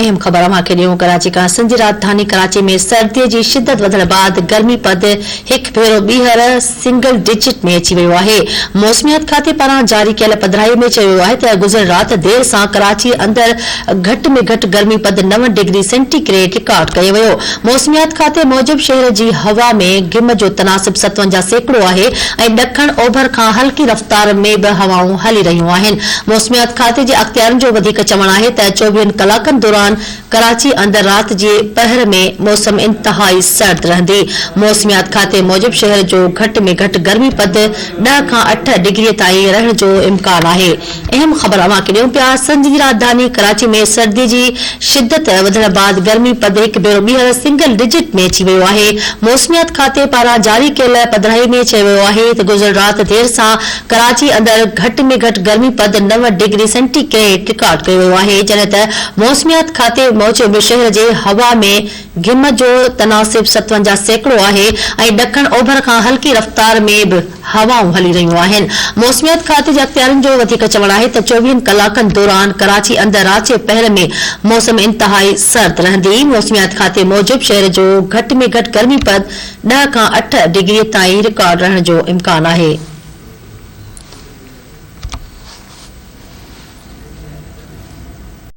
اهم خبر اوهان کي ڏيون ڪراچي کان سنڌ جي راڄڌاني ڪراچي ۾ سردي جي شدت وڌڻ بعد گرمي پد هڪ ڀيرو ٻيهر سنگل ڊجٽ ۾ اچي ويو آهي. موسميات کاتي پاران جاري ڪيل پڌرائي ۾ چيو ويو آهي ته گذريل رات دير سان ڪراچي اندر گهٽ ۾ گهٽ گرمي پد نو ڊگري سينٽي گريڊ رڪارڊ ڪيو ويو. موسميات کاتي موجب شهر جي هوا ۾ گهم جو تناسب 57% آهي ۽ ڏکڻ اوڀر کان هلڪي رفتار ۾ به هوائون هلي رهيون آهن. موسميات کاتي جي اختيارين جو وڌيڪ چوڻ آهي ته چوويهن ڪلاڪن دوران ڪراچي اندر رات جي پهر ۾ موسم انتهائي سرد رهندي. موسميات کاتي موجب شهر جو گهٽ ۾ گهٽ گرمي پد ڏهه کان اٺ ڊگري تائين رهڻ جو امڪان آهي. اهم خبر اوهان کي ڏيون پيا سنڌ جي راڄڌاني ڪراچي ۾ سردي جي شدت وڌڻ بعد گرمي پد هڪ ڀيرو ٻيهر سنگل ڊجٽ ۾ اچي ويو آهي. موسميات کاتي پاران جاري ڪيل پڌرائي ۾ چيو ويو آهي ته گذريل رات دير سان ڪراچي اندر گهٽ ۾ گهٽ گرمي پد نو ڊگري سينٽي گريڊ رڪارڊ ڪيو ويو آهي جڏهن ته موسميات کاتي موجب شهر جي هوا ۾ گهم جو تناسب 57% آهي ۽ ڏکڻ اوڀر کان هلڪي رفتار ۾ به هوائون هلي رهيون آهن. موسميات کاتي جي اختيارين جو وڌيڪ چوڻ آهي ته چوويهن ڪلاڪن دوران ڪراچي اندر رات جي پهر ۾ موسم انتهائي سرد رهندي. موسميات کاتي موجب شهر جو گهٽ ۾ گهٽ گرمي پد ڏهه کان اٺ ڊگري تائين رڪارڊ رهڻ جو امڪان آهي.